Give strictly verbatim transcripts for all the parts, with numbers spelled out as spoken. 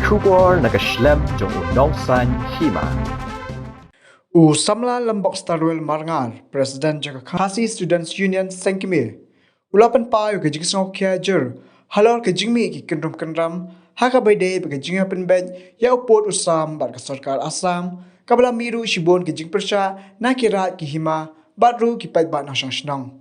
Khubor na ka shlem jong u nongsan hima. U samla Lambok Starwell Marngar, President jong ka Khasi Students Union Sengkmie, u la pynpaw ïa ka jingsngewkhia jur halor ka jingmih ki kynrum kynram ha kaba ïadei bad ka jingïapynbeit ïa u pud u sam bad ka sorkar Assam, kaba la mih ruh shibun ki jingpyrshah na ki raid ki hima bad ruh ki paidbah nongshong shnong.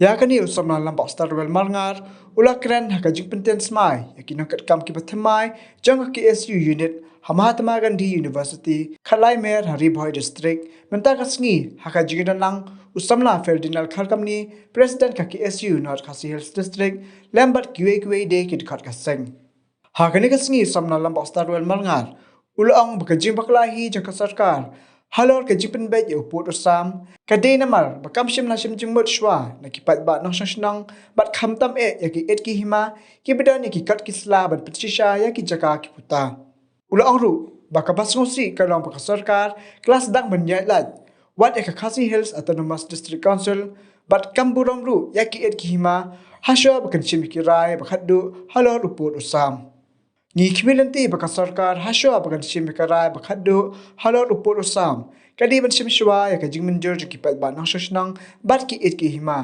Ïa kane u samla Lambok Starwell Marngar u la kren ha ka jingpyntian smai ïa ki nongkitkam kiba thymmai jong ka K S U unit ha Mahatma Gandhi University, Khatlai Mer ha Ri Bhoi District, mynta ka sngi ha ka jingdon lang u samla Ferdinand Kharkamni, President ka K S U North Khasi Hills District, lem bad kiwei kiwei de ki dkhot ka seng. Ha kane ka sngi u samla Lambok Starwell Marngar u la ong ba ka jingbakla hi jong ka sorkar halor ka jingpynbeit ïa u pud u sam ka dei namar ba kam shym la shim jingmut shuwa na ki paidbah nongshong shnong bad khamtam eh ïa ki eit ki hima kiba don ïa ki kot ki sla ban pynshisha ïa ki jaka ki puta. U la ong ruh ba kaba sngewsih ka long ba ka sorkar ka la sdang ban ïaid lait wat ïa ka Khasi Hills Autonomous District Council bad kam burom ruh ïa ki eit ki hima hashwa ba kan shim ïa ki rai ba khatduh halor u pud u sam. Ngi khmih lynti ba ka sorkar hashwa ba kan shim ïa ka rai ba khatduh halor u pud u sam ka dei ban shim shuwa ïa ka jingmynjur jong ki paidbah nongshong shnong bad ki eit ki hima.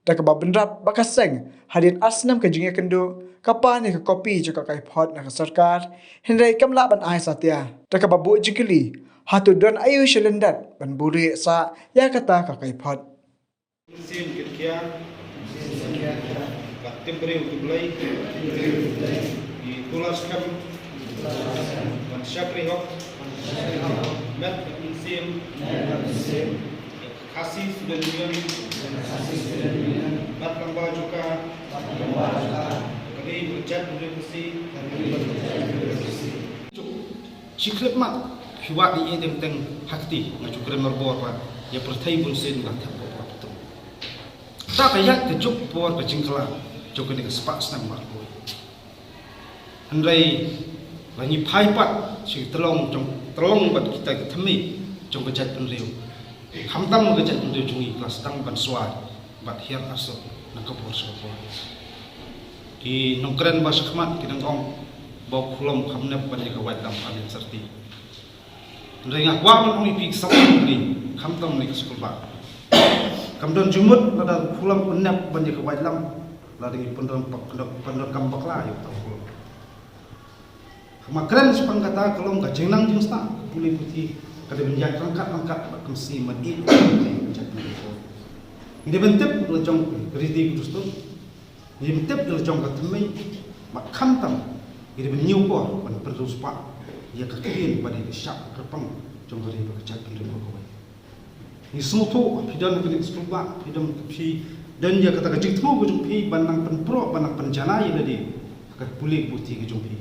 Da kaba bynrap ba ka seng hadien ar snem ka jingïakynduh ka pan ïa ka kopi jong ka kaiphod na ka sorkar, hynrei kam lah ban ai satia. Da kaba buh jingkylli, hato don aïu sha lyndet ban buhrieh sah ïa kata ka kaiphod? Mynsiem kit khia, bad tip briew tip Blei, ki kular skhem ban shakri hok, met bad mynsiem, Khasi Student Union, bad lyngba jong ka, ka dei ka jaitbynriew Khasi. Shi khyllipmat phi wad ïa teng teng ha kti, nga ju kren marbor ba ïa pyrthei bun sien la thep bor bor tu. Ta ka ïaid ka juk por ka jingkylla jong kane ka spah snem marwei. Hynrei la ngi phai pat sha ki tyllong jong, tyllong bad kita ki thymmei jong ka jaitbynriew. Khamtam ka jaitbynriew jong ngi ka la sdang ban swai bad hiar arsut na ka por sha ka por. Ki nongkren ba shakhmat ki dang ong ba u khulom kham nep ban ïa ka waitlam, ha Mynsyrti. Hynrei nga kwah ban ong ïa phi ki samla, khamtam ne ka skul ba kam don jingmut lada u khulom u nep ban ïa ka waitlam, lada ngi pyndonkam, pyndonkam bakla ïa uta u khulom. Haba kren shaphang kata ka long ka jingnang jingstad ka pule puthi ka dei ban ïaid ryngkat ryngkat bad ka mynsiem ban ïeit ka pule ka jaitbynriew. Ngi dei ban tip la jong ka riti ka dustur, ngi dei ban tip la jong ka thymmei, bad khamtam ngi dei ban ñiew por ban pynriewspah ïa ka ktien ba dei ka shah kyrpang jong ka ri bad ka jaitbynriew baroh kawei. Ngi sngewthuh phi don ha kane ka skul ba phi don, phi don ïa kata ka jingthmu ka jong phi ban nang pynpro, ban nang pynjanai ïa lade ha ka pule ka puthi ka jong phi.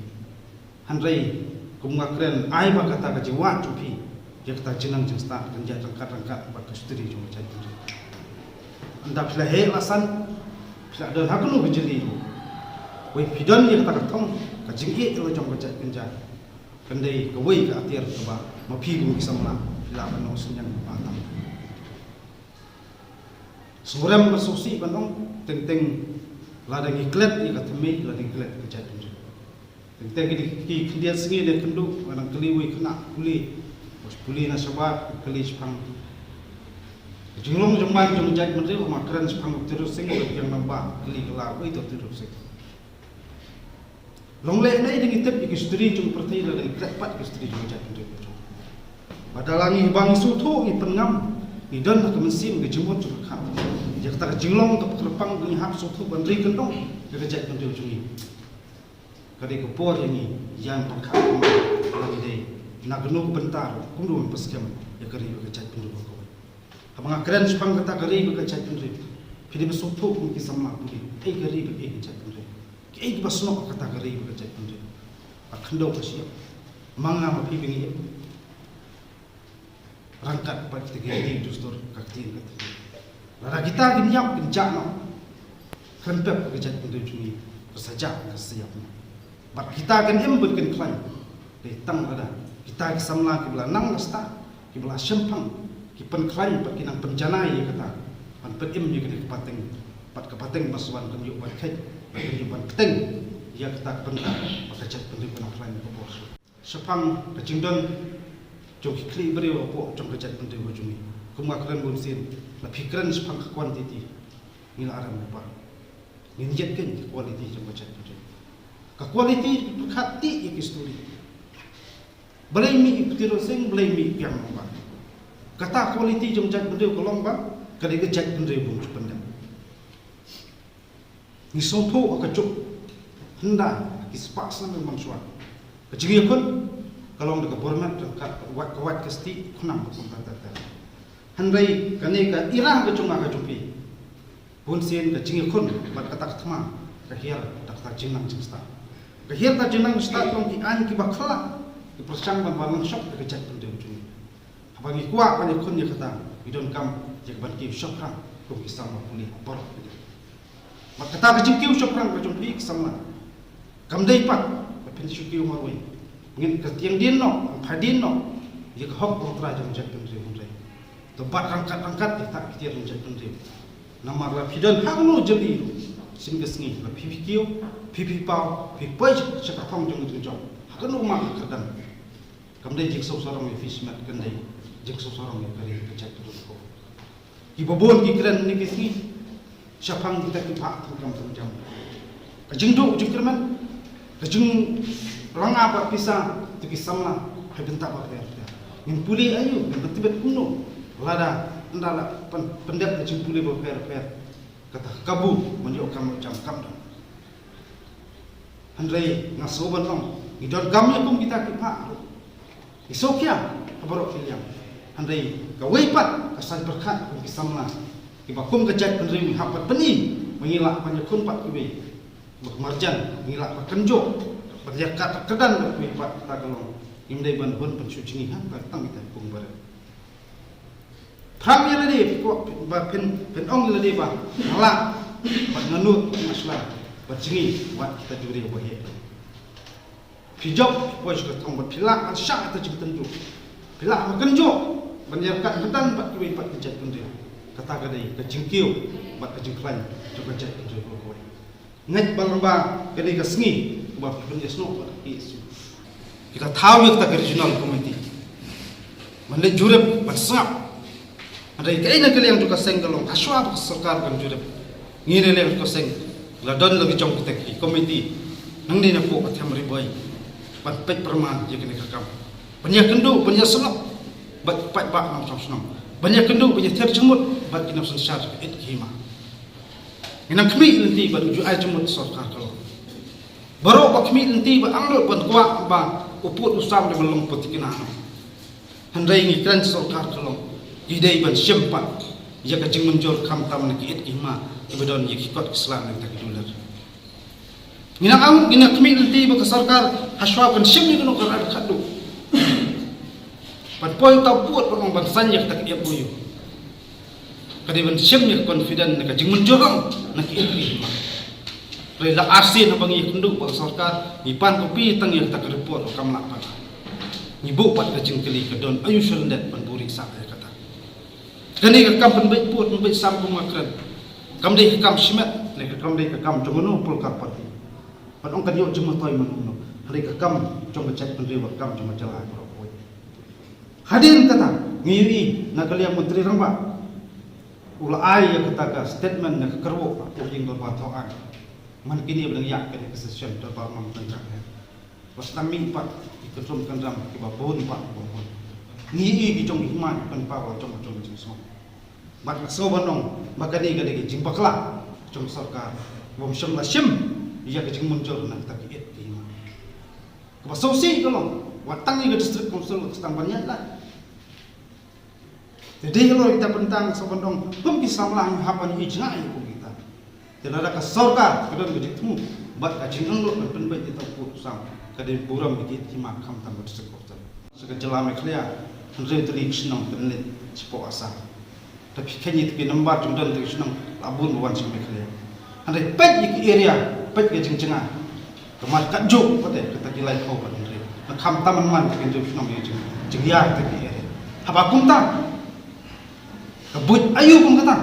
Hynrei kum nga kren, ai ba kata ka jingwad jong phi ïa kata jingnang jingstad kan ïaid ryngkat ryngkat bad ka sutri jong ka jaitbynriew. Ynda phi la heh la san, phi la don ha kano ka jylli, wei phi don ïa kata ka thong ka jingïeit la jong ka jaitbynriew. Kan dei kawei ka atiar kaba ma phi kum ki samla phi lah ban ong synñiang ba tam. Sngewrem bad sngewsih ban ong, teng teng lada ngi klet ïa ka thymmei, lada ngi klet ïa ka jaitbynriew. Teng teng ki, ki khyndiat sngi ne kynduh nga dang kylli wei khynnah pule, bad pule na shabar, kylli shaphang ka jinglong jingman jong ka jaitbynriew, ma kren shaphang u Tirot Sing, ka biang namba kylli ka la wei to Tirot Sing. Long lehnoh dang ïa tip ïa ka history jong ka pyrthei, lada ngi klet pat ka history jong ka jaitbynriew. Bad da la ngi ba ngi sngewthuh, ngi pynngam, ngi don ha ka mynsiem ka jingmut jingpyrkhat ïa kata ka jinglong kaba kyrpang, ngi hap sngewthuh ban ri kyndong ïa ka jaitbynriew jong ngi. Ka dei ka por ïa ngi ïa pyrkhat kumno ngi dei, na kano ka bynta, kumno ban pynskhem ïa ka ri bad ka jaitbynriew baroh kawei. Haba nga kren shaphang kata ka ri bad ka jaitbynriew, phi dei ban sngewthuh kum ki samla pule, kaei ka ri bad kaei ka jaitbynriew, kaei kaba snoh kata ka ri bad ka jaitbynriew. Ka khyndew ka shyiap, ma nga ma phi ba ngi ïap ryngkat bad kita ki riti dustur, ka ktien ka tynrai. Lada kita kin ïap kin jah noh, kren pep ka jaitbynriew jong ngi ka sa jah, ka sa ïap noh. Bad kita kin im bad kin khlaiñ dei tang lada kita ki samla kiba la nang la stad, kiba la shemphang, ki pynkhlaiñ bad ki nang pynjanai ïa kata, ban pynim ïa kane ka pateng, bad ka pateng ba shu wan kan ïoh ban kheit, kan ïoh ban khteng Ïa kata ka bynta ba ka jaitbynriew kan ym khlaiñ ka bor. Shaphang ka jingdon jong ki khlieh briew hapoh jong ka jaitbynriew ka jong ngi, kum nga kren bun sien, la phi kren shaphang ka quantity, ngi la arem ba ngin ïa kren ka quality jong ka jaitbynriew. Ka quality pyrkhat ti ïa ki story. Balei mih i Ptiro Sing, balei mih i Piang Nongbar? Kata quality jong jaitbynriew ka long ba ka dei ka jaitbynriew bym ju pyndem. Ngi sngewthuh ka juk hynda ki spah snem ban shuwa. Ka jingïakhun ka long da ka bor met ryngkat ka wait ka wait ka stieh khnang ba kumta ter ter. Hynrei kane ka ira ka jong nga ka jong phi, bun sien ka jingïakhun bad kata ka thma ka hiar da kata jingnang jingstad. Ka hiar kata jingnang jingstad ka long ki aiñ kiba khlaiñ, ki pyrshang ban wan longshok ïa ka jaitbynriew jong ngi. Haba ngi kwah ban ïakhun ïa kata, ngi donkam ïa ka ban kiew shaphrang kum ki samla pule baroh. Bad kata ka jingkiew shaphrang ka jong phi ki samla kam dei pat ba phin shu kiew marwei. Ngin kyrtiang dien noh, ngin phai dien noh ïa ka hok ba U Trai jong ka jaitbynriew, hynrei to bat ryngkat ryngkat ïa kita ki tiar jong ka jaitbynriew. Namar la phi don ha kano jylli ruh, sien ka sngi la phi phi kiew, phi phi paw, phi poi sha ka thong jong ka jingjop, ha kano ma ka kyrdan. Kam dei jingsngewsarong ïa phi shimet, kan dei jingsngewsarong ïa ka ri ka jaitbynriew. Kiba bun ki kren mynne ki sngi shaphang kita ki phah thungkam thungjam. Ka jingduh jingkyrmen, ka jingrangap bad pisa, to ki samla ha bynta bapher bapher. Ngin pule aïu, ngin pyntbit kumno? Lada ynda la pyn-, pyndep ka jingpule bapher bapher, kata ka kabu ban ïoh kam jam kam dang. Hynrei nga sngew ban ong, ngi donkam ïa kum kita ki phah ruh. Ngi sngewkhia ha baroh ki liang. Hynrei kawei pat ka saiñ pyrkhat kum ki samla kiba kum ka jaitbynriew ngi hap ban pyni ba ngi lah ban ïakhun pat kiwei. Ba ka marjan ngi lah ban kynjoh ban ïakat kyrdan bad kiwei pat, kata ka long ngim dei ban hun ban shu jngi ha kata tang kita kum barit. Phrang ïa lade, phi kwah ba phin, phin ong ïa lade ba nga lah bad nga nud, nga shlur bad jngi wat kita juri ba heh. Phi jop, phi poi sha ka thong bad phi lah ban shah ïa ka jingtynjuh. Phi lah ban kynjoh ban ïakat kyrdan bad kiwei pat ki jaitbynriew. Kata ka dei ka jingkiew bad ka jingkhlaiñ jong ka jaitbynriew baroh kawei. Ngeit ba lyngba kane ka sngi kaba phi pynïasnoh bad ka K S U, kita thaw ïa kata ka regional committee ban leit jurip ban sngap. Hynrei kaei na ka liang jong ka seng ka long, hashwa ba ka sorkar kan jurip, ngi na liang jong ka seng la don la ki jong kita ki committee nangne napoh ka them Ri Bhoi ban peit pyrman ïa kane ka kam, ban ïakynduh ban ïasyllok bad ki paidbah nongshong shnong, ban ïakynduh ban ïathir jingmut bad ki nongsynshar ki it ki hima. Ngi nang khmih lynti bad u ju ai jingmut sorkar ka long. Baroh ba khmih lynti ba angnud ban kwah ba u pud u sam dei ban long pud thikna noh. Hynrei ngi kren sorkar ka long, ki dei ban shim pat ïa ka jingmynjur khamtam na ki it ki hima kiba don ïa ki kot ki sla na kita ki dulir. Ngi nang angnud, ngi nang khmih lynti ba ka sorkar hashwa ban shim ïa kano ka rai ba khatduh ban poi uta u pud ban ong ban saiñ ïa kata ka M O U. Ka dei ban shim ïa ka confident na ka jingmynjur ong na ki it ki hima. Hynrei la arsien haba ngi ïakynduh bad ka sorkar, ngi pan copy tang ïa kata ka report ba kam lah pat. Ngi buh pat ka jingkylli, ka don aïu sha lyndet ban buhrieh sah ïa kata. Kane ka kam pynbeit pud pynbeit sam kum nga kren, kam dei ka kam shimet ne ka kam dei ka kam jong kano political party. Ban ong kan ïoh jingmyntoi mano mano, hynrei ka kam jong ka jaitbynriew, ka kam jong ka jylla baroh kawei. Hadien kata ngi ïohi na ka liang Myntri Rangbah u la ai ïa kata ka statement na ka kyrwoh ka Ïing Dorbar Thawaiñ man kine ba dang ïaid kane ka session dorbar mynta ka, ba sdang mih pat ki kyntrum kyndram kiba bun pat bun bun. Ngi ïohi ki jong ki hima ki pynpaw la jong ka jong ka jingsngew. Bad nga sngew ban ong ba kane ka dei ka jingbakla jong ka sorkar bym shym la shim ïa ka jingmynjur na kata ki it ki hima. Kaba sngewsih ka long, wat tang ïa ka District Council ka sdang ban ïaid lad. Te dei halor kita bynta nga sngew ban ong, kum ki samla ngi hap ban ïohi jngai kum kita. Te lada ka sorkar ka don ka jingthmu bad ka jingangnud ban pynbeit ïa uta u pud u sam, ka dei burom ïa ki it ki hima khamtam ka District Council. Sha ka jylla Meghalaya hynriew tylli ki shnong ki leit shapoh Assam. Te phi kheiñ ïa ki number jong don ki shnong la bun ba wan sha Meghalaya. Hynrei peit ïa ki area, peit ka jingjngai. Ka mat katjuh pat te kata ki laiphew pat hynriew. Nga khamtam man man ki hynriew shnong ïa jing, jingïar kata ki area. Haba kumta ka buit aïu kum kata?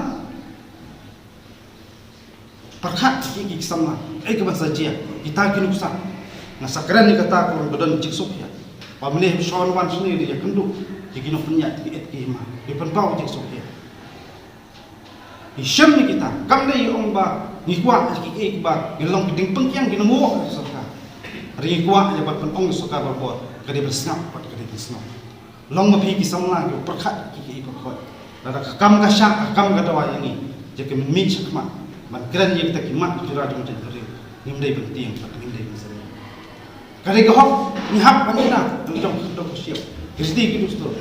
Pyrkhat ïa ki, ki samla, ei ka ban sa jia. Kita ki nuksa, nga sa kren ïa kata ka long ba don jingsuk ïa. Ba mynne shon wan shane ïa kynduh ïa ki nongpynïaid ki et ki hima, ïa pynpaw jingsuk ïa. Ngi shem ïa kita, kam dei ong ba ngi kwah ïa ki, eh, ba ngi long ki diengpyngkiang ki nongwok ïa ka sorkar. Hynrei ngi kwah ïa ban pynong ïa sorkar barabor, ka dei ban sngap bad ka dei ban sngap. Long ma phi ki samla ki pyrkhat ki, ki, ki pyrkhat. Lada ka kam ka shah, ka kam ka dawa ïa ngi, ïa ka mynmiet shakhmat ban kren ïa kita ki mat jura jong jaitbynriew, ngim dei ban tieng bad ngim dei ban sngap. Ka dei ka hok, ngi hap ban ïa na, ngi jong ka dok ka shiap, ki riti ki dustur.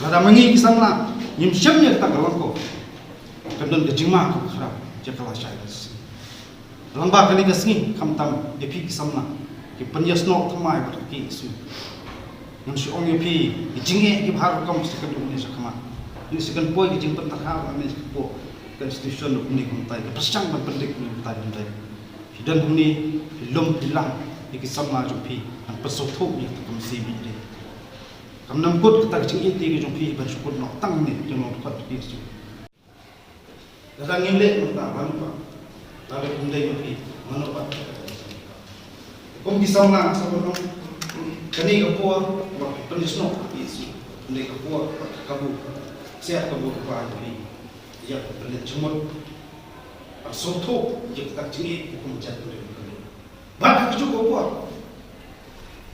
Lada ma ngi ki samla ngim shem ïa kata ka long ko, kan don ka jingma ka khraw ïa ka lashai lashai. Lyngba kane ka sngi, khamtam ïa phi ki samla, ki pynïasnoh thymmai bad ka K S U. Ngan shu ong ïa phi ki jingeh kiba har rukom sa ka dei kumne shakhmat. Ngi sa kan poi ki jingpyntarhah ba mynne shakhmat, ka institution ruh kumne kumtai, ka pyrshang ban pyndik kumne kumtai kumtai. Phi don hangne, phi lum phi lang ïa ki samla jong phi, ngan pynsngewthuh ïa ka mynsiem ïa phi. Kam nang kut kata ka jingïeit ka jong phi ban shu kut noh tang ne jong nongdukhat K S U. Lada ngim leh mynta mano pat, lada kum dei ma phi mano pat. Kum ki samla sa ban ong, kane ka por ba pynïasnoh ka K S U, kane ka por ba ka kabu, sia kabu ka pa ïa phi, ïa ka pynleit jingmut. Ban sngewthuh ïa ka jingïeit ka kum jaitbynriew. Bad ha kajuh ka por,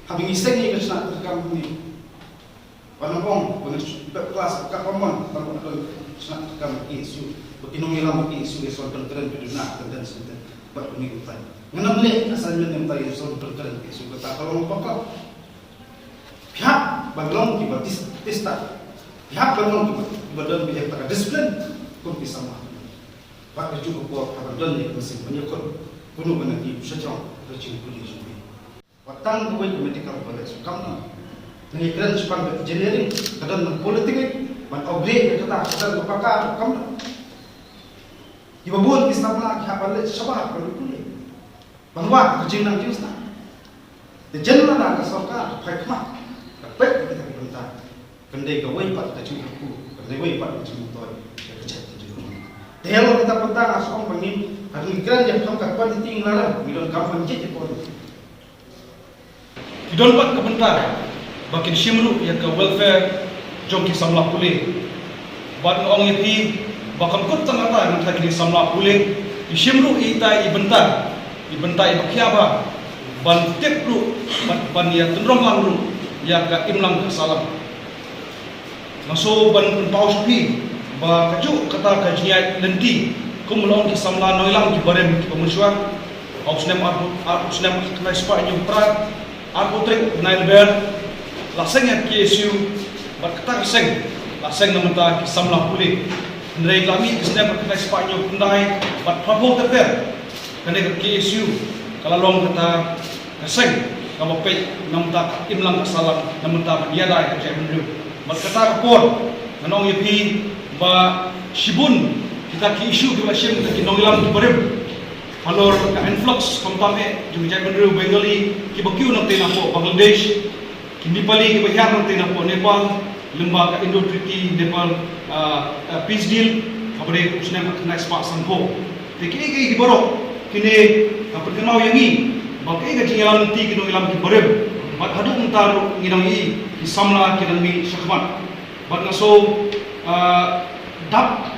haba ngi seng ïa ka shnat treikam hangne, ban ong ba ngi shu pep klas ka pamon ban ong don shnat treikam K S U, ba ki nongïalam K S U ïa son pynkren, ba duna tendance mynta bad kumne kumtai. Ngan ym leh assignment mynta ïa son pynkren K S U, kata ka long ba ka. Phi hap ban long kiba dis-, tista. Phi hap ban long kiba, kiba don bad ïa ka discipline kum ki samla. Bad kajuh ka por haba don ïa ka mynsiem ban ïakhun, kumno ban ïa ki shajrong ka jingpule jong phi. Wat tang kawei ka medical college kam don. Ngi kren shaphang ka engineering, ka don, ka polytechnic, ban upgrade ïa kata, ka don ka pakar kam don. Kiba bun ki samla ki hap ban leit shabar ban pule, ban wad ka jingnang jingstad. Te jan lada ka sorkar ka phai khmat, ka peit ïa kita ki bynta, kan dei kawei pat ka jingkyrkhu, kan dei kawei pat ka jingmyntoi ïa ka jaitbynriew. Te ïa la kita bynta nga shu ong ba ngin, hadien ngi kren ïa ka kam ka quantity, ngi la ong ngi donkam ban jied ïa ka quality. Ki don pat ka bynta ba kin shim ruh ïa ka welfare jong ki samla pule. Bad nga ong ïa phi ba kam kut tang kata, nangta ki samla pule ki shim ruh ïa ita i bynta, i bynta iba khia bha, ban tip ruh, ban, ban ïa tynrong lang ruh ïa ka imlang ka sahlang. Nga shu ban pynpaw sha phi ba kajuh kata ka jingïaid lynti kum ba long ki samla nongïalam kiba rim kiba mynshuwa ha u snem arphew, ha u snem khyndai spah hynñiew phra, arphew tarik bnai Nailar, la seng ïa ka K S U, bad kata ka seng la seng na bynta ki samla pule. Hynrei la mih ka snem khyndai spah hynñiew khyndai bad phraphew ter ter, kane ka K S U ka la long kata ka seng kaba peit na bynta ka imlang ka sahlang, na bynta ban ïada ïa ka jaitbynriew. Bad kata ka por ngan ong ïa phi ba shibun kita ki issue kiba shim kita ki nongïalam kiba rim halor ka influx khamtam eh jong ka jaitbynriew Bengali kiba kiew nangtei napoh Bangladesh, ki Nepali kiba hiar nangtei napoh Nepal, lyngba ka Indo Treaty Nepal, ah, ah, peace deal kaba dei u snem khyndai spah sanphew. Te kiei kiei ki baroh kine ka pynkynmaw ïa ngi ba kiei ka jingïalam lynti ki nongïalam kiba rim. Bad haduh mynta ruh ngi dang ïohi ki samla ki dang mih shakhmat. Bad nga shu, ah, dap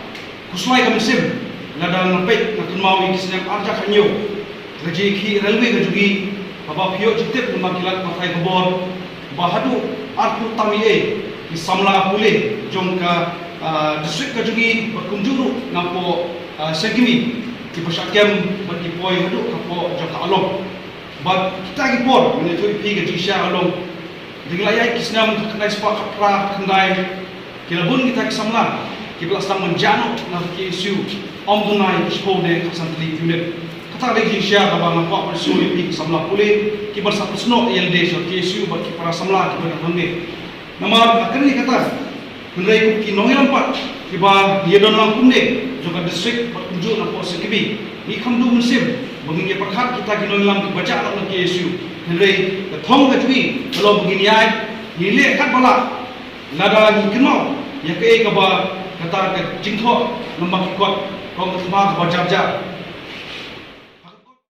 khuslai ka mynsiem lada nga peit, nga kynmaw ïa ki snem arhajar khathynñiew, ka jingkhih railway ka jong ngi, haba phi ïoh jingtip lyngba ki lad pathai khubor ba haduh arphew tam eiei ki samla pule jong ka, ah, district ka jong ngi bad kumjuh ruh napoh, ah, Sengkmie kiba shah kem bad ki poi haduh ka pdeng jong ka Along. Bad kita ki por, mynta ïathuh ïa phi ka jingshisha ka long, dang la ïaid ki snem khyndai spah khatphra khyndai, ki la bun kita ki samla kiba la sdang ban jah noh na ka K S U, ym duna ïa ki shiphew ne khatsan tylli ki unit. Kata ka dei ka jingshisha kaba nga kwah ban sngewthuh ïa phi ki samla pule kiba sa pynsnoh ïa lade sha ka K S U bad ki para samla kiba don hangne. Namar nga kren ïa kata, hynrei kum ki nongïalam pat kiba ïadon lang kumne jong ka district bad kumjuh napoh Sengkmie, ngi kham duh mynsiem ba ngin ïa pyrkhat kita ki nongïalam kiba jah noh na ka K S U. Hynrei ka thong ka jong ngi ka long ba ngin ïaid, ngin leh katba lah. Lada ngi kynmaw ïa kaei kaba kata ka jingthoh namar ki kot, ka ong ka thma kaba jar jar